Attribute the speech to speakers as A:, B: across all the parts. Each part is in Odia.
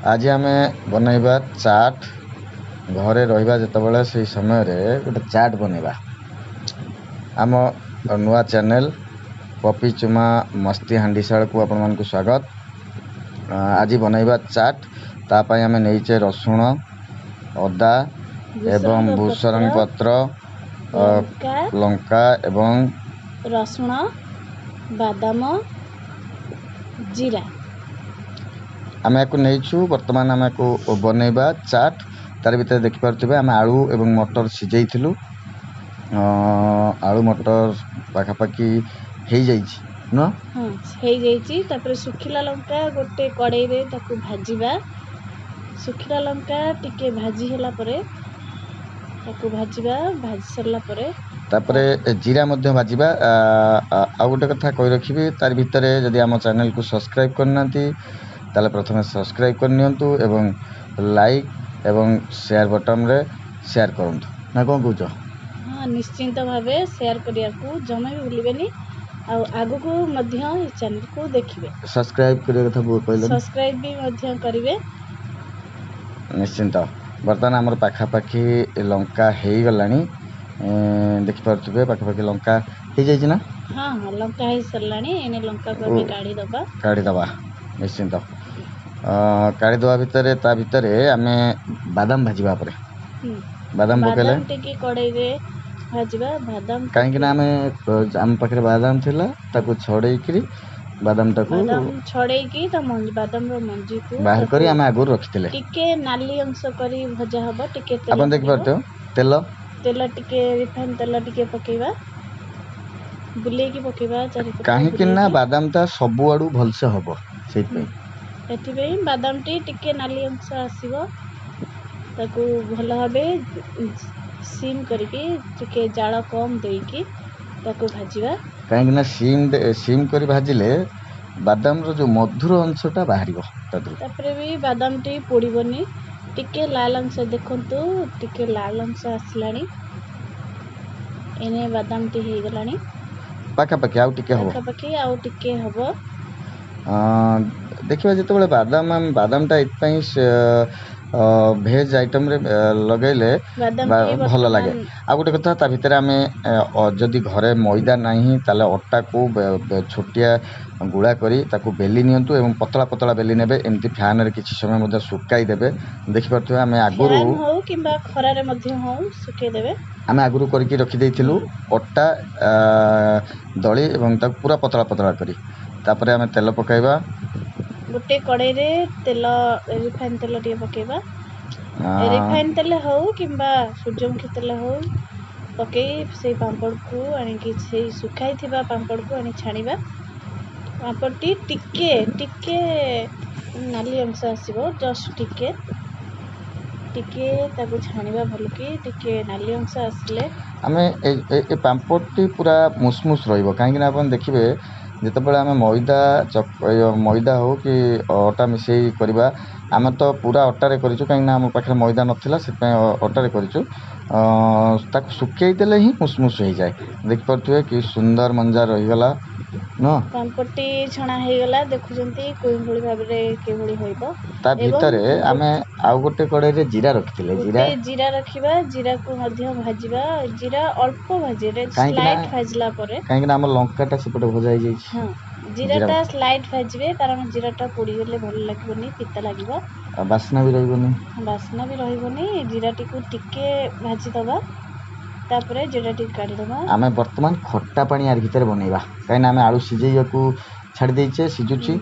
A: ଆଜି ଆମେ ବନେଇବା ଚାଟ୍। ଘରେ ରହିବା ଯେତେବେଳେ, ସେଇ ସମୟରେ ଗୋଟେ ଚାଟ୍ ବନେଇବା। ଆମ ନୂଆ ଚ୍ୟାନେଲ୍ ପପି ଚୁମା ମସ୍ତି ହାଣ୍ଡିଶାଳକୁ ଆପଣମାନଙ୍କୁ ସ୍ୱାଗତ। ଆଜି ବନେଇବା ଚାଟ୍। ତା ପାଇଁ ଆମେ ନେଇଛେ ରସୁଣ, ଅଦା ଏବଂ ଭୃସଙ୍ଗ ପତ୍ର, ଲଙ୍କା ଏବଂ
B: ରସୁଣ, ବାଦାମ, ଜିରା।
A: ଆମେ ୟାକୁ ନେଇଛୁ। ବର୍ତ୍ତମାନ ଆମେ ୟାକୁ ବନେଇବା ଚାଟ୍। ତାର ଭିତରେ ଦେଖିପାରୁଥିବେ, ଆମେ ଆଳୁ ଏବଂ ମଟର ସିଝେଇଥିଲୁ। ଆଳୁ ମଟର ପାଖାପାଖି ହେଇଯାଇଛି, ନୁହଁ?
B: ହଁ, ହେଇଯାଇଛି। ତାପରେ ଶୁଖିଲା ଲଙ୍କା ଗୋଟେ କଡ଼େଇରେ ତାକୁ ଭାଜିବା। ଶୁଖିଲା ଲଙ୍କା ଟିକେ ଭାଜି ହେଲା ପରେ ତାକୁ ଭାଜିବା। ଭାଜି ସାରିଲା ପରେ
A: ତାପରେ ଜିରା ମଧ୍ୟ ଭାଜିବା। ଆଉ ଗୋଟେ କଥା କହି ରଖିବି ତାର ଭିତରେ, ଯଦି ଆମ ଚ୍ୟାନେଲକୁ ସବସ୍କ୍ରାଇବ୍ କରିନାହାନ୍ତି, ତାହେଲେ ପ୍ରଥମେ ସବସ୍କ୍ରାଇବ୍ କରିନିଅନ୍ତୁ ଏବଂ ଲାଇକ୍ ଏବଂ ସେୟାର ବଟନ୍ରେ ସେୟାର କରନ୍ତୁ, ନା କ'ଣ କହୁଛ?
B: ହଁ, ନିଶ୍ଚିନ୍ତ ଭାବେ ସେୟାର କରିବାକୁ ଜମା ବି ଭୁଲିବେନି ଆଉ ଆଗକୁ ମଧ୍ୟ ଏ ଚ୍ୟାନେଲକୁ ଦେଖିବେ।
A: ସବସ୍କ୍ରାଇବ୍ କରିବା କଥା କହିଲେ।
B: ସବସ୍କ୍ରାଇବ୍ ବି ମଧ୍ୟ କରିବେ।
A: ନିଶ୍ଚିନ୍ତ। ବର୍ତ୍ତମାନ ଆମର ପାଖାପାଖି ଲଙ୍କା ହେଇଗଲାଣି। ଦେଖିପାରୁଥିବେ, ପାଖାପାଖି ଲଙ୍କା ହେଇଯାଇଛି ନା?
B: ହଁ, ଲଙ୍କା ହେଇସାରିଲାଣି। ଏଇନେ ଲଙ୍କାକୁ ଆମେ କାଢ଼ିଦେବା।
A: କାଢ଼ିଦେବା, ନିଶ୍ଚିନ୍ତ କାଢ଼ିଦେବା। ଭିତରେ ତା ଭିତରେ ଆମେ ବାଦାମ ଭାଜିବା ପରେ ବାଦାମ ପକେଇଲେ
B: ବାଦାମ ଟିକେ କଡ଼େଇରେ ଭାଜିବା ବାଦାମ।
A: କାହିଁକି ନା ଆମେ ଆମ ପାଖରେ ବାଦାମ ଥିଲା, ତାକୁ ଛଡ଼େଇକିରି ବାଦାମଟାକୁ
B: ବାଦାମ ଛଡ଼େଇକି ତା ମଞ୍ଜି, ବାଦାମର ମଞ୍ଜିକୁ
A: ବାହାର କରି ଆମେ ଆଗରୁ ରଖିଥିଲେ।
B: ଟିକେ ନାଲି ଅଂଶ କରି ଭଜା ହବ ଟିକେ ତେଲ।
A: ଆପଣ ଦେଖିପାରୁଥିବେ, ତେଲ
B: ତେଲ ଟିକେ, ରିଫାଇନ ତେଲ ଟିକେ ପକେଇବା, ବୁଲେଇକି ପକେଇବା ଚାରିପଟ।
A: କାହିଁକି ନା ବାଦାମଟା ସବୁଆଡ଼ୁ ଭଲସେ ହବ, ସେଇଥିପାଇଁ।
B: ସେଥିପାଇଁ ବାଦାମଟି ଟିକେ ନାଲି ଅଂଶ ଆସିବ। ତାକୁ ଭଲ ଭାବେ ସିମ୍ କରିକି, ଟିକେ ଜାଳ କମ୍ ଦେଇକି ତାକୁ ଭାଜିବା।
A: କାହିଁକି ନା ସିମ୍ କରି ଭାଜିଲେ ବାଦାମର ଯେଉଁ ମଧୁର ଅଂଶଟା ବାହାରିବ ତା ଦେହରୁ।
B: ତାପରେ ବି ବାଦାମଟି ପୋଡ଼ିବନି। ଟିକେ ଲାଲ ଅଂଶ, ଦେଖନ୍ତୁ, ଟିକେ ଲାଲ ଅଂଶ ଆସିଲାଣି। ଏନେ ବାଦାମଟି ହେଇଗଲାଣି।
A: ପାଖାପାଖି ଆଉ ଟିକେ ହବ।
B: ପାଖାପାଖି ଆଉ ଟିକେ ହବ।
A: ଦେଖିବା ଯେତେବେଳେ ବାଦାମ, ଆମେ ବାଦାମଟା ଏଥିପାଇଁ ଭେଜ୍ ଆଇଟମ୍ରେ ଲଗାଇଲେ ଭଲ ଲାଗେ। ଆଉ ଗୋଟେ କଥା, ତା ଭିତରେ ଆମେ ଯଦି ଘରେ ମଇଦା ନାହିଁ, ତାହେଲେ ଅଟାକୁ ଛୋଟିଆ ଗୁଳା କରି ତାକୁ ବେଲି ନିଅନ୍ତୁ ଏବଂ ପତଳା ପତଳା ବେଲି ନେବେ। ଏମିତି ଫ୍ୟାନ୍ରେ କିଛି ସମୟ ମଧ୍ୟ ଶୁଖାଇ ଦେବେ। ଦେଖିପାରୁଥିବେ, ଆମେ ଆଗରୁ
B: ଫ୍ୟାନ୍ ହଉ କିମ୍ବା ଖରାରେ ମଧ୍ୟ ହଉ, ଶୁଖେଇ ଦେବେ।
A: ଆମେ ଆଗରୁ କରିକି ରଖିଦେଇଥିଲୁ ଅଟା ଦଳି ଏବଂ ତାକୁ ପୁରା ପତଳା ପତଳା କରି। ତାପରେ ଆମେ ତେଲ ପକାଇବା।
B: ଗୋଟେ କଡ଼େଇରେ ତେଲ, ରିଫାଇନ ତେଲ ଟିକେ ପକାଇବା। ରିଫାଇନ ତେଲ ହଉ କିମ୍ବା ସୂର୍ଯ୍ୟମୁଖୀ ତେଲ ହଉ, ପକେଇ ସେଇ ପାମ୍ପଡ଼କୁ ଆଣିକି, ସେଇ ଶୁଖାଇଥିବା ପାମ୍ପଡ଼କୁ ଆଣି ଛାଣିବା। ପାମ୍ପଡ଼ଟି ଟିକେ ଟିକେ ନାଲି ଅଂଶ ଆସିବ, ଜଷ୍ଟ ଟିକେ ଟିକେ ତାକୁ ଛାଣିବା ଭଲକି। ଟିକେ ନାଲି ଅଂଶ ଆସିଲେ
A: ଆମେ ଏ ପାମ୍ପଡ଼ଟି ପୁରା ମୁସମୁସ ରହିବ। କାହିଁକିନା ଆପଣ ଦେଖିବେ, ଯେତେବେଳେ ଆମେ ମଇଦା, ମଇଦା ହଉ କି ଅଟା ମିଶାଇ କରିବା, ଆମେ ତ ପୁରା ଅଟାରେ କରିଛୁ, କାହିଁକିନା ଆମ ପାଖରେ ମଇଦା ନଥିଲା, ସେଥିପାଇଁ ଅଟାରେ କରିଛୁ। ତାକୁ ଶୁଖେଇ ଦେଲେ ହିଁ ମୁସମୁସ ହେଇଯାଏ। ଦେଖିପାରୁଥିବେ କି ସୁନ୍ଦର ମଞ୍ଜା ରହିଗଲା, ନୁହଁ?
B: ପାମ୍ପଡ଼ଟି ଛଣା ହେଇଗଲା। ଦେଖୁଛନ୍ତି କେଉଁଭଳି ଭାବରେ କିଭଳି ହୋଇବ।
A: ତା ଭିତରେ ଆମେ ଆଉ ଗୋଟେ କଡ଼େଇରେ ଜିରା ରଖିଥିଲେ। ଜିରା
B: ଗୋଟେ ଜିରା ରଖିବା, ଜିରାକୁ ମଧ୍ୟ ଭାଜିବା। ଜିରା ଅଳ୍ପ ଭାଜିଲେ, ସ୍ଲାଇଟ୍ ଭାଜିଲା ପରେ
A: କାହିଁକିନା ଆମ ଲଙ୍କାଟା ସେପଟେ ଭଜା ହେଇଯାଇଛି।
B: ହଁ, ଜିରାଟା ସ୍ଲାଇଟ୍ ଭାଜିବେ, କାରଣ ଜିରାଟା ପୋଡ଼ିଗଲେ ଭଲ ଲାଗିବନି, ପିତା ଲାଗିବ।
A: ଆଉ ବାସ୍ନା ବି ରହିବନି।
B: ବାସ୍ନା ବି ରହିବନି। ଜିରାଟିକୁ ଟିକେ ଭାଜିଦେବା, ତାପରେ ଜିରା ଟିକେ କାଢ଼ିଦେବା।
A: ଆମେ ବର୍ତ୍ତମାନ ଖଟା ପାଣି ୟାର ଭିତରେ ବନେଇବା, କାହିଁକିନା ଆମେ ଆଳୁ ସିଝେଇବାକୁ ଛାଡ଼ି ଦେଇଛେ, ସିଝୁଛି।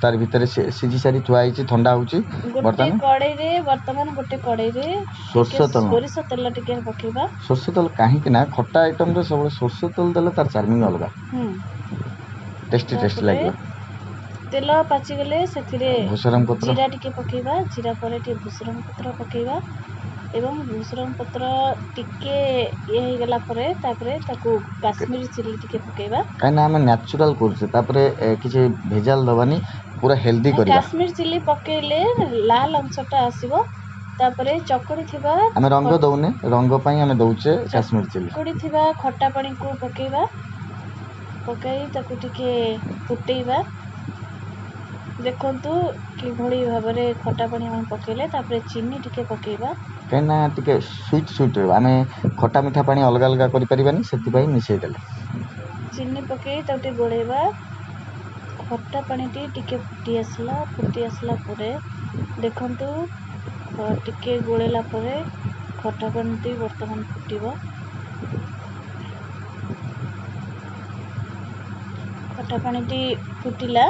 A: ତାର ଭିତରେ ସିଝି ସାରି ଥୁଆ ହେଇଛି, ଥଣ୍ଡା ହେଉଛି।
B: ଗୋଟେ କଡ଼େଇରେ, ବର୍ତ୍ତମାନ ଗୋଟେ କଡ଼େଇରେ
A: ସୋରିଷ ତେଲ,
B: ସୋରିଷ ତେଲ ଟିକେ ପକେଇବା।
A: ସୋରିଷ ତେଲ, କାହିଁକି ନା ଖଟା ଆଇଟମ୍ରେ ସବୁବେଳେ ସୋରିଷ ତେଲ ଦେଲେ ତାର ଚାର୍ମିଂ ଅଲଗା, ଟେଷ୍ଟି ଟେଷ୍ଟି ଲାଗିବ।
B: ତେଲ ପାଚିଗଲେ ସେଥିରେ
A: ଭୃସଙ୍ଗ ପତ୍ର,
B: ଜିରା ଟିକେ ପକେଇବା। ଜିରା ପରେ ଟିକେ ଭୃସଙ୍ଗ ପତ୍ର ପକେଇବା ଏବଂ ଭୃସଙ୍ଗ ପତ୍ର ଟିକେ ଇଏ ହେଇଗଲା ପରେ ତାପରେ ତାକୁ କାଶ୍ମୀରୀ ଚିଲି ଟିକେ ପକେଇବା।
A: କାହିଁକିନା ଆମେ ନ୍ୟାଚୁରାଲ୍ କରୁଛେ। ତାପରେ କିଛି ଭେଜାଲ ଦେବାନି, ପୁରା ହେଲ୍ଦି କରିବା।
B: କାଶ୍ମୀର ଚିଲି ପକେଇଲେ ଲାଲ ଅଂଶଟା ଆସିବ। ତାପରେ ଚକୁଡ଼ି ଥିବା
A: ଆମେ ରଙ୍ଗ ଦଉନେ, ରଙ୍ଗ ପାଇଁ ଆମେ ଦଉଛେ କାଶ୍ମୀର ଚିଲି।
B: ଚକୁଡ଼ି ଥିବା ଖଟା ପାଣିକୁ ପକେଇବା। ପକାଇ ତାକୁ ଟିକେ ଫୁଟେଇବା। ଦେଖନ୍ତୁ କିଭଳି ଭାବରେ ଖଟା ପାଣି ଆମେ ପକେଇଲେ। ତାପରେ ଚିନି ଟିକେ ପକେଇବା,
A: କାହିଁକିନା ଟିକେ ସୁଇଟ୍ ସୁଇଟ୍ ରହିବ। ଆମେ ଖଟା ମିଠା ପାଣି ଅଲଗା ଅଲଗା କରିପାରିବାନି, ସେଥିପାଇଁ ମିଶାଇ ଦେଲେ।
B: ଚିନି ପକେଇ ତାକୁ ଟିକେ ଗୋଳେଇବା। ଖଟା ପାଣିଟି ଟିକେ ଫୁଟି ଆସିଲା। ଫୁଟି ଆସିଲା ପରେ ଦେଖନ୍ତୁ, ଟିକେ ଗୋଳେଇଲା ପରେ ଖଟା ପାଣିଟି ବର୍ତ୍ତମାନ ଫୁଟିବ। ଖଟା ପାଣିଟି ଫୁଟିଲା।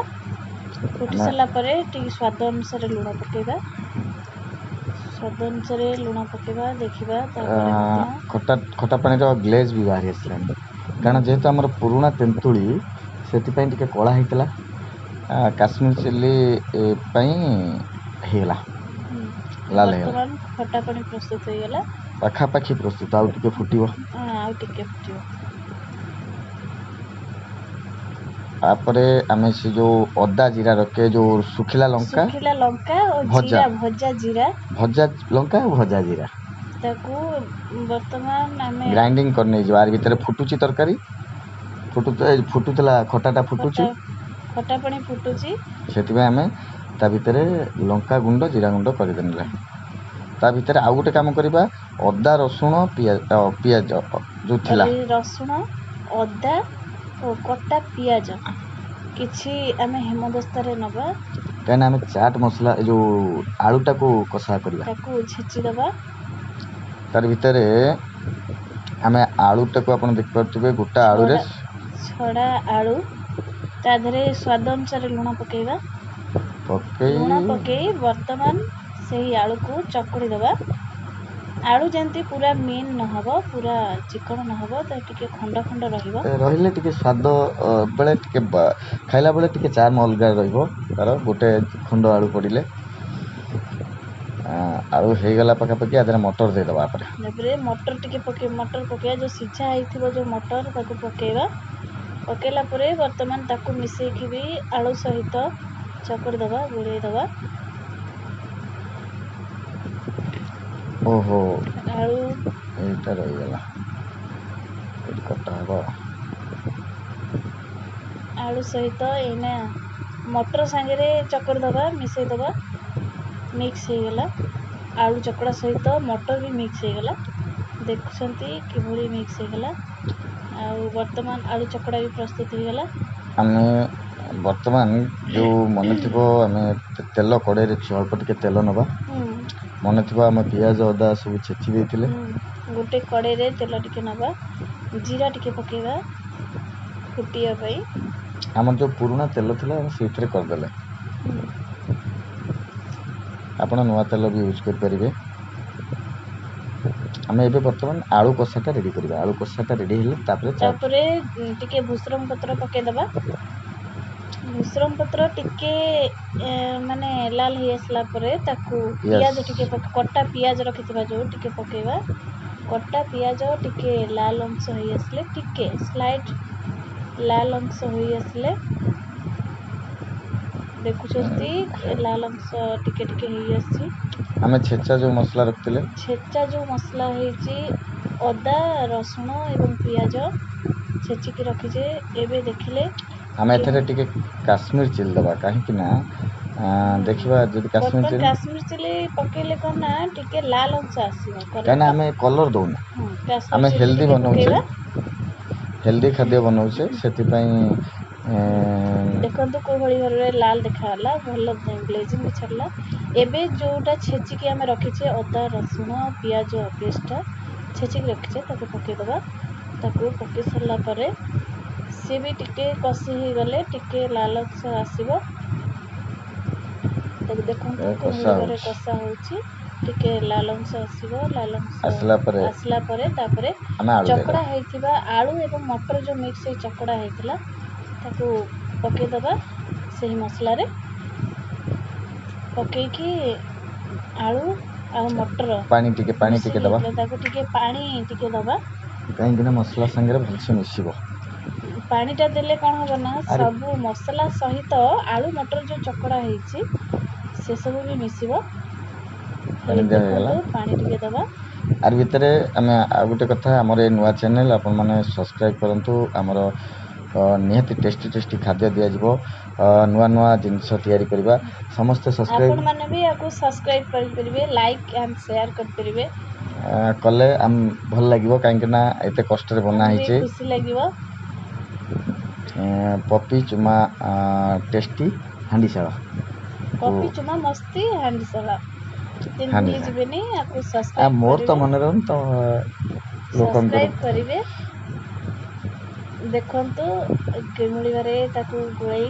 B: ଫୁଟି ସାରିଲା ପରେ ଟିକେ ସ୍ୱାଦ ଅନୁସାରେ ଲୁଣ ପକେଇବା। ସ୍ୱାଦ ଅନୁସାରେ ଲୁଣ ପକେଇବା, ଦେଖିବା। ତାପରେ ମଧ୍ୟ
A: ଖଟା ପାଣିର ଗ୍ଲେଜ୍ ବି ବାହାରି ଆସିଲାଣି, କାରଣ ଯେହେତୁ ଆମର ପୁରୁଣା ତେନ୍ତୁଳି, ସେଥିପାଇଁ ଟିକେ କଳା ହେଇଥିଲା। କାଶ୍ମୀର ଚିଲି ପାଇଁ ହେଇଗଲା, ଲାଲ ହେଇଗଲା।
B: ବର୍ତ୍ତମାନ ଖଟା ପାଣି ପ୍ରସ୍ତୁତ ହେଇଗଲା,
A: ପାଖାପାଖି ପ୍ରସ୍ତୁତ। ଆଉ ଟିକେ ଫୁଟିବ।
B: ଆଉ ଟିକେ ଫୁଟିବ।
A: ତାପରେ ଆମେ ସେ ଯେଉଁ ଅଦା ଜିରା ରଖେ, ଯେଉଁ ଶୁଖିଲା ଲଙ୍କା,
B: ଶୁଖିଲା ଲଙ୍କା ଓ ଜିରା, ଭଜା ଜିରା,
A: ଭଜା ଲଙ୍କା ଆଉ ଭଜା ଜିରା,
B: ତାକୁ ବର୍ତ୍ତମାନ ଆମେ
A: ଗ୍ରାଇଣ୍ଡିଙ୍ଗ କରି ନେଇଯିବା। ଆର ଭିତରେ ଫୁଟୁଛି ତରକାରୀ, ଫୁଟୁଥିଲା ଖଟାଟା ଫୁଟୁଛି,
B: ଖଟା ପାଣି ଫୁଟୁଛି।
A: ସେଥିପାଇଁ ଆମେ ତା ଭିତରେ ଲଙ୍କା ଗୁଣ୍ଡ, ଜିରା ଗୁଣ୍ଡ କରିଦେଲେ। ତା ଭିତରେ ଆଉ ଗୋଟେ କାମ କରିବା, ଅଦା, ରସୁଣ, ପିଆଜ ଯେଉଁ ଥିଲା,
B: ରସୁଣ, ଅଦା ଓ କଟା ପିଆଜ କିଛି ଆମେ ହେମଦସ୍ତାରେ ନେବା,
A: କାହିଁକିନା ଆମେ ଚାଟ୍ ମସଲା, ଏ ଯେଉଁ ଆଳୁଟାକୁ କଷା କରିବା,
B: ତାକୁ ଛେଚିଦେବା।
A: ତାର ଭିତରେ ଆମେ ଆଳୁଟାକୁ ଆପଣ ଦେଖିପାରୁଥିବେ, ଗୋଟା ଆଳୁରେ
B: ଛଡ଼ା ଆଳୁ, ତା ଦେହରେ ସ୍ୱାଦ ଅନୁସାରେ ଲୁଣ ପକେଇବା।
A: ପକେଇ
B: ଲୁଣ ପକେଇ ବର୍ତ୍ତମାନ ସେହି ଆଳୁକୁ ଚକୁଡ଼ି ଦେବା। ଆଳୁ ଯେମିତି ପୁରା ମିନ୍ ନହେବ, ପୁରା ଚିକଣ ନହେବ, ତ ଟିକେ ଖଣ୍ଡ ଖଣ୍ଡ ରହିବ।
A: ରହିଲେ ଟିକେ ସ୍ୱାଦ ବେଳେ, ଟିକେ ଖାଇଲା ବେଳେ ଟିକେ ଚାର୍ମ ଅଲଗା ରହିବ ତାର, ଗୋଟେ ଖଣ୍ଡ ଆଳୁ ପଡ଼ିଲେ। ଆଳୁ ହେଇଗଲା ପାଖାପାଖି। ଆ ଦେହରେ ମଟର ଦେଇଦେବା।
B: ତାପରେ ମଟର ଟିକେ ପକେଇ, ମଟର ପକେଇବା, ଯେଉଁ ସିଝା ହେଇଥିବ ଯେଉଁ ମଟର, ତାକୁ ପକେଇବା। ପକେଇଲା ପରେ ବର୍ତ୍ତମାନ ତାକୁ ମିଶେଇକି ବି ଆଳୁ ସହିତ ଚକଡ଼ି ଦେବା, ଗୋଳେଇ ଦେବା।
A: ଓହୋ,
B: ଆଳୁ
A: ଏଇଟା ରହିଗଲା, ଏଇଠି କଟା ହବ।
B: ଆଳୁ ସହିତ ଏଇନା ମଟର ସାଙ୍ଗରେ ଚକଡ଼ି ଦେବା, ମିଶେଇ ଦେବା। ମିକ୍ସ ହେଇଗଲା। ଆଳୁ ଚକଡ଼ା ସହିତ ମଟର ବି ମିକ୍ସ ହେଇଗଲା। ଦେଖୁଛନ୍ତି କିଭଳି ମିକ୍ସ ହେଇଗଲା। ଆଉ ବର୍ତ୍ତମାନ ଆଳୁ ଚକଡ଼ା ବି ପ୍ରସ୍ତୁତ ହେଇଗଲା।
A: ଆମେ ବର୍ତ୍ତମାନ ଯେଉଁ ମନେ ଥିବ, ଆମେ ତେଲ କଡ଼େଇରେ ଅଳ୍ପ ଟିକେ ତେଲ ନେବା। ମନେ ଥିବ ଆମେ ପିଆଜ, ଅଦା ସବୁ ଛେଚି ଦେଇଥିଲେ।
B: ଗୋଟେ କଡ଼େଇରେ ତେଲ ଟିକେ ନେବା, ଜିରା ଟିକେ ପକେଇବା ଫୁଟିବା ପାଇଁ।
A: ଆମର ଯେଉଁ ପୁରୁଣା ତେଲ ଥିଲା, ଆମେ ସେଇଥିରେ କରିଦେଲେ। ଆପଣ ନୂଆ ତେଲ ବି ୟୁଜ୍ କରିପାରିବେ। ଆମେ ଏବେ ବର୍ତ୍ତମାନ ଆଳୁ କଷାଟା ରେଡ଼ି କରିବା। ଆଳୁ କଷାଟା ରେଡ଼ି ହେଲେ ତାପରେ
B: ତାପରେ ଟିକେ ଭୃସଙ୍ଗ ପତ୍ର ପକେଇଦେବା। ଭୃସଙ୍ଗ ପତ୍ର ଟିକେ ମାନେ ଲାଲ ହେଇ ଆସିଲା ପରେ ତାକୁ ପିଆଜ ଟିକେ, କଟା ପିଆଜ ରଖିଥିବା ଯେଉଁ, ଟିକେ ପକେଇବା। କଟା ପିଆଜ ଟିକେ ଲାଲ ଅଂଶ ହେଇ ଆସିଲେ, ଟିକେ ସ୍ଲାଇଟ୍ ଲାଲ ଅଂଶ ହୋଇ ଆସିଲେ, ଦେଖୁଛନ୍ତି ଲାଲ ଅଂଶ ଟିକେ ଟିକେ ହେଇ ଆସିଛି।
A: ଆମେ ଛେଚା ଯେଉଁ ମସଲା ରଖିଥିଲେ,
B: ଛେଚା ଯେଉଁ ମସଲା ହେଇଛି, ଅଦା, ରସୁଣ ଏବଂ ପିଆଜ ଛେଚିକି ରଖିଛେ, ଏବେ ଦେଖିଲେ।
A: ଆମେ ଏଥିରେ ଟିକେ କାଶ୍ମୀର ଚିଲି ଦେବା, କାହିଁକି ନା ଦେଖିବା ଯଦି କାଶ୍ମୀର
B: ବର୍ତ୍ତମାନ
A: ଚିଲି,
B: କାଶ୍ମୀର ଚିଲି ପକେଇଲେ କ'ଣ ନା ଟିକେ ଲାଲ ଅଂଶ ଆସିବ।
A: କାହିଁକିନା ଆମେ କଲର୍ ଦେଉନେ,
B: କାଶ୍ମୀର
A: ଆମେ
B: ଚିଲି
A: ହେଲ୍ଦି
B: ଟିକେ
A: ବନଉଛେ,
B: ପକେଇବା।
A: ହେଲ୍ଦି ଖାଦ୍ୟ ବନଉଛେ, ସେଥିପାଇଁ।
B: ଦେଖନ୍ତୁ କେଉଁଭଳି ଭାବରେ ଲାଲ ଦେଖାଗଲା, ଭଲ ଗ୍ଲେଜିଂ ବି ଛାଡ଼ିଲା। ଏବେ ଯେଉଁଟା ଛେଚିକି ଆମେ ରଖିଛେ, ଅଦା, ରସୁଣ, ପିଆଜ ପେଷ୍ଟଟା ଛେଚିକି ରଖିଛେ, ତାକୁ ପକେଇଦେବା। ତାକୁ ପକେଇ ସାରିଲା ପରେ ସିଏ ବି ଟିକେ କଷି ହେଇଗଲେ ଟିକେ ଲାଲ ଅଂଶ ଆସିବ। ତାକୁ ଦେଖନ୍ତୁ
A: କଷା
B: କେଉଁଭଳି ଭାବରେ
A: ହେଉଛି,
B: କଷା ହେଉଛି। ଟିକେ ଲାଲ ଅଂଶ ଆସିବ। ଲାଲ ଅଂଶ
A: ଆସିଲା ପରେ
B: ଆସିଲା ପରେ ତାପରେ
A: ଆମେ ଆଳୁ
B: ଚକଡ଼ା
A: ଦେଇଦେବା।
B: ହେଇଥିବା ଆଳୁ ଏବଂ ମଟର ଯେଉଁ ମିକ୍ସ ହେଇ ଚକଡ଼ା ହେଇଥିଲା, ତାକୁ ପକେଇଦେବା। ସେହି ମସଲାରେ ପକେଇକି ଆଳୁ ଆଉ ମଟର
A: ପାଣି ଟିକେ, ପାଣି ଟିକେ
B: ମିଶିକି
A: ଦେବା
B: ହେଇଥିଲା, ତାକୁ ଟିକେ ପାଣି ଟିକେ ଦେବା,
A: କାହିଁକିନା ମସଲା ସାଙ୍ଗରେ ଭଲସେ ମିଶିବ।
B: ପାଣିଟା ଦେଲେ କ'ଣ ହେବ ନା
A: ଆରେ
B: ସବୁ ମସଲା ସହିତ ଆଳୁ ମଟର ଯେଉଁ ଚକଡ଼ା ହେଇଛି, ସେସବୁ ବି ମିଶିବ।
A: ପାଣି ଦିଆ ହେଇଗଲା।
B: ଦେଖନ୍ତୁ, ପାଣି ଟିକେ ଦେବା।
A: ଆର ଭିତରେ ଆମେ ଆଉ ଗୋଟେ କଥା, ଆମର ଏ ନୂଆ ଚ୍ୟାନେଲ୍, ଆପଣମାନେ ସବସ୍କ୍ରାଇବ୍ କରନ୍ତୁ ଆମର ନିହାତି ଟେଷ୍ଟି ଟେଷ୍ଟି ଖାଦ୍ୟ ଦିଆଯିବ। ନୂଆ ନୂଆ ଜିନିଷ ତିଆରି କରିବା। ସମସ୍ତେ ସବସ୍କ୍ରାଇବ୍
B: ଆପଣମାନେ ବି ୟାକୁ ସବସ୍କ୍ରାଇବ୍ କରିପାରିବେ, ଲାଇକ୍ ଆଣ୍ଡ ସେୟାର କରିପାରିବେ।
A: କଲେ ଆମ ଭଲ ଲାଗିବ, କାହିଁକିନା ଏତେ କଷ୍ଟରେ ବନା
B: ଆମକୁ ବି
A: ହେଇଛି।
B: ଖୁସି ଲାଗିବ।
A: ପପି ଚୁମା ଟେଷ୍ଟି ହାଣ୍ଡିଶାଳ।
B: ପପି ଚୁମା ମସ୍ତି ହାଣ୍ଡିଶାଳ, ଯେମିତି ଭୁଲି
A: ହାଣ୍ଡିଶାଳ।
B: ଯିବେନି, ୟାକୁ ସବସ୍କ୍ରାଇବ୍
A: ମୋର ତ
B: କରିବେ।
A: ମନେ ରହୁନି ତ ଲୋକଙ୍କର।
B: ସବସ୍କ୍ରାଇବ୍ କରିବେ। ଦେଖନ୍ତୁ, କେଉଁଭଳି ତାକୁ ଗୋଳେଇ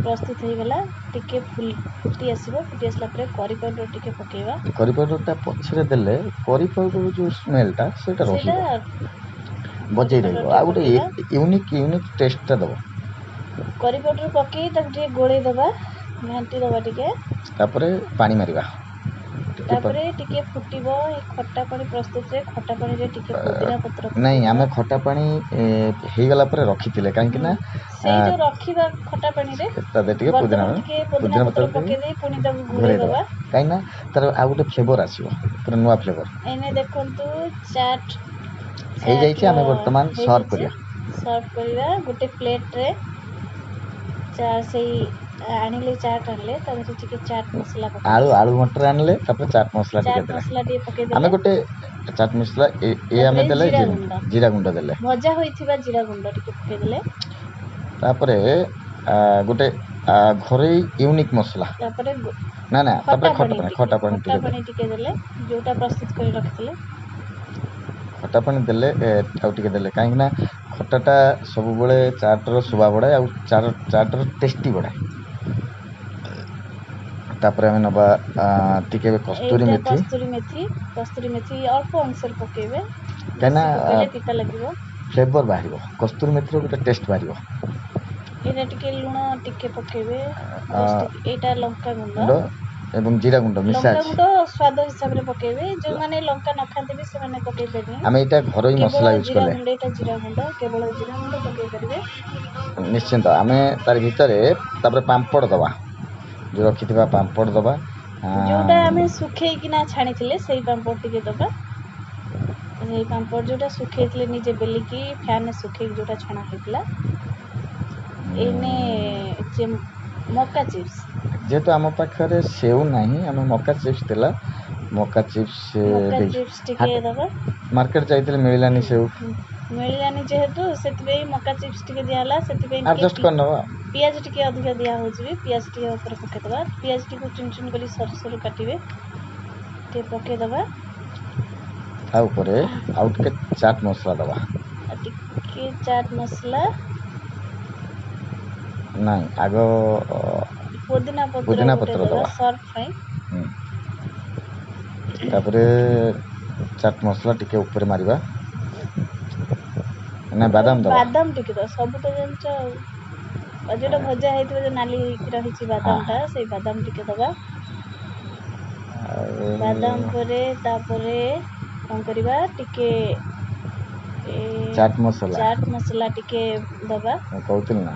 B: ପ୍ରସ୍ତୁତ ହେଇଗଲା। ଟିକେ ଫୁଟି ଆସିବ। ଫୁଟି ଆସିଲା ପରେ କରି ପାଉଡ଼ର ଟିକେ ପକେଇବା।
A: କରି ପାଉଡ଼ରଟା ପଛରେ ଦେଲେ କରି ପାଉଡ଼ର ଯେଉଁ ସ୍ମେଲଟା ସେଇଟା
B: ସେଇଟା
A: ରହିବ,
B: କରି
A: ବଜେଇ
B: ପାଉଡ଼ର
A: ରହିବ
B: ଟିକେ
A: ଆଉ ଗୋଟେ
B: ପକେଇବା।
A: ୟୁନିକ୍ ୟୁନିକ୍ ଟେଷ୍ଟଟା ଦେବ।
B: କରି ପାଉଡ଼ର ପକେଇ ତାକୁ ଟିକେ ଗୋଳେଇ ଦେବା, ଘାଣ୍ଟି ଦେବା ଟିକେ।
A: ତାପରେ ପାଣି ମାରିବା ଟିକେ।
B: ତାପରେ ଟିକେ ଫୁଟିବ। ଏ ଖଟା ପାଣି ପ୍ରସ୍ତୁତରେ ଖଟା ପାଣିରେ ଟିକେ ପୋଦିନା ପତ୍ର
A: ନାଇଁ,
B: ପକେଇଦେବା।
A: ଆମେ ଖଟା ପାଣି ହେଇଗଲା ପରେ ରଖିଥିଲେ, କାହିଁକି ନା
B: ସେଇ ଯୋଉ ରଖିବା ଖଟା ପାଣିରେ
A: ତା ଦେହରେ ଟିକେ ପୋଦିନା
B: ବର୍ତ୍ତମାନ ଟିକେ ପୋଦିନା
A: ପୋଦିନା
B: ପତ୍ର
A: ପତ୍ର
B: ପକେଇ ଦେଇ ପୁଣି ତାକୁ ଘୋଡ଼େଇ
A: ଘୋଡ଼େଇ ଦେବା,
B: ଦେବା।
A: କାହିଁକିନା ତାର ଆଉ ଗୋଟେ ଫ୍ଲେଭର ଆସିବ, ପୁରା ନୂଆ ଫ୍ଲେଭର।
B: ଏଇନେ ଦେଖନ୍ତୁ, ଚାଟ୍
A: ହେଇଯାଇଛି।
B: ଚାଟ୍ର
A: ଆମେ ବର୍ତ୍ତମାନ ସର୍ଭ
B: ହେଇଯାଇଛି।
A: କରିବା।
B: ସର୍ଭ କରିବା ଗୋଟେ ପ୍ଲେଟ୍ରେ। ସେଇ ଆଣିଲେ, ଚାଟ୍ ଆଣିଲେ, ତା ଦେହରେ ଟିକେ ଚାଟ୍ ମସଲା
A: ଆଳୁ
B: ପକେଇଦେଲେ।
A: ଆଳୁ ମଟର ଆଣିଲେ, ତାପରେ ଚାଟ୍ ମସଲା ଟିକେ
B: ଚାଟ୍
A: ଦେଲେ।
B: ମସଲା ଟିକେ
A: ଆମେ
B: ପକେଇଦେଲେ।
A: ଗୋଟେ ଚାଟ୍ ମସଲା ଏ ଆମେ
B: ତାପରେ
A: ଦେଲେ
B: ଜିରା ଗୁଣ୍ଡ,
A: ଜିରା ଗୁଣ୍ଡ ଦେଲେ।
B: ଭଜା ହୋଇଥିବା ଜିରା ଗୁଣ୍ଡ ଟିକେ ପକେଇଦେଲେ।
A: ତାପରେ ଗୋଟେ ଘରୋଇ ୟୁନିକ୍ ମସଲା।
B: ତାପରେ
A: ନା ନା, ତାପରେ
B: ଖଟା
A: ଖଟା
B: ପାଣି
A: ପାଣି,
B: ଟିକେ
A: ଖଟା ପାଣି
B: ଖଟା
A: ଟିକେ
B: ପାଣି ଟିକେ ଦେଲେ, ଯୋଉଟା ପ୍ରସ୍ତୁତ କରି ରଖିଥିଲେ।
A: ଖଟା ପାଣି ଦେଲେ, ଆଉ ଟିକେ ଦେଲେ, କାହିଁକିନା ଖଟାଟା ସବୁବେଳେ ଚାଟ୍ର ଶୋଭା ବଢ଼ାଏ ଆଉ ଚାଟ୍ର ଟେଷ୍ଟି ବଢ଼ାଏ। ତାପରେ ଆମେ ନେବା ଟିକେ କସ୍ତୁରୀ
B: ଏଇଟା
A: ମେଥି।
B: କସ୍ତୁରୀ ମେଥି। କସ୍ତୁରୀ ମେଥି ଅଳ୍ପ ଅଂଶରେ ପକେଇବେ।
A: କାହିଁକିନା
B: ବେଶୀ ପକେଇଲେ ପିତା ଲାଗିବ।
A: ଫ୍ଲେଭର ବାହାରିବ, କସ୍ତୁରୀ ମେଥିର ଗୋଟେ ଟେଷ୍ଟ ବାହାରିବ।
B: ଏଇଟା ଟିକେ ଲୁଣ ଟିକେ ପକେଇବେ, ଜଷ୍ଟ ଟିକେ। ଏଇଟା ଲଙ୍କା ଗୁଣ୍ଡ।
A: ଗୁଣ୍ଡ ଏବଂ ଜିରା ଗୁଣ୍ଡ ମିଶା
B: ଲଙ୍କା
A: ଅଛି।
B: ଗୁଣ୍ଡ ସ୍ୱାଦ ହିସାବରେ ପକେଇବେ। ଯେଉଁମାନେ ଲଙ୍କା ନ ଖାଆନ୍ତି ବି, ସେମାନେ ପକେଇ ପାରିବେନି।
A: ଆମେ ଏଇଟା ଘରୋଇ
B: କେବଳ
A: ମସଲା ୟୁଜ୍
B: ଜିରା
A: କଲେ।
B: ଗୁଣ୍ଡ, ଏଇଟା ଜିରା ଗୁଣ୍ଡ, କେବଳ ଜିରା ଗୁଣ୍ଡ ପକେଇ ପାରିବେ।
A: ନିଶ୍ଚିନ୍ତ ଆମେ ତାର ଭିତରେ ତାପରେ ପାମ୍ପଡ଼ ଦେବା, ଯେଉଁ ରଖିଥିବା ପାମ୍ପଡ଼ ଦେବା।
B: ଯୋଉଟା ଆମେ ଶୁଖେଇକିନା ଛାଣିଥିଲେ, ସେଇ ପାମ୍ପଡ଼ ଟିକେ ଦେବା। ସେଇ ପାମ୍ପଡ଼ ଯୋଉଟା ଶୁଖେଇଥିଲେ ନିଜେ ବେଲିକି, ଫ୍ୟାନରେ ଶୁଖେଇକି ଯୋଉଟା ଛଣା ହେଇଥିଲା। ଏଇନେ ମକା ଚିପ୍ସ।
A: ଯେହେତୁ ଆମ ପାଖରେ ସେଉ ନାହିଁ, ଆମେ ମକା ଚିପ୍ସ ଥିଲା, ମକା ଚିପ୍ସ
B: ମକା
A: ଦେଇ
B: ଚିପ୍ସ ଟିକେ ଦେବା।
A: ମାର୍କେଟ ଯାଇଥିଲେ, ମିଳିଲାନି ସେଉ।
B: ମିଳିଲାନି ଯେହେତୁ, ସେଥିପାଇଁ ମକା ଚିପ୍ସ ଟିକେ ଦିଆହେଲା। ସେଥିପାଇଁ ଟିକେ
A: ଆଡ଼ଜଷ୍ଟ କରିନେବା।
B: ପିଆଜ ଟିକେ ଅଧିକ ଦିଆହେଉଛି ବି। ପିଆଜ ଟିକେ ଉପରେ ପକେଇଦେବା। ପିଆଜ ଟିକେ ଚୁନ ଚୁନ କରି ସରୁ ସରୁ କାଟିବେ, ଟିକେ ପକେଇଦେବା।
A: ତା ଉପରେ ଆଉ ଟିକେ ଚାଟ୍ ମସଲା ଦେବା।
B: ଆଉ ଟିକେ ଚାଟ୍ ମସଲା।
A: ନାଇଁ, ଆଗ
B: ପୋଦିନା ପତ୍ର
A: ପୁଦିନା
B: ଗୋଟେ
A: ପତ୍ର
B: ଦେବା
A: ଦେବା
B: ସର୍ଭ ପାଇଁ।
A: ତାପରେ ଚାଟ୍ ମସଲା ଟିକେ ଉପରେ ମାରିବା ନା ବାଦାମ ଦେବା?
B: ବାଦାମ ଟିକେ ଦେବା। ସବୁ ତ ଜାଣିଛ। ଆଉ ଯୋଉଟା ଭଜା ହେଇଥିବ, ଯୋଉ ନାଲି ହେଇକି ରହିଛି ବାଦାମଟା, ସେଇ ବାଦାମ ଟିକେ ଦେବା। ବାଦାମ ପରେ ତାପରେ କ'ଣ କରିବା? ଟିକେ
A: ଚାଟ୍ ମସଲା।
B: ଚାଟ୍ ମସଲା ଟିକେ ଦେବା।
A: ମୁଁ କହୁଥିଲି ନା।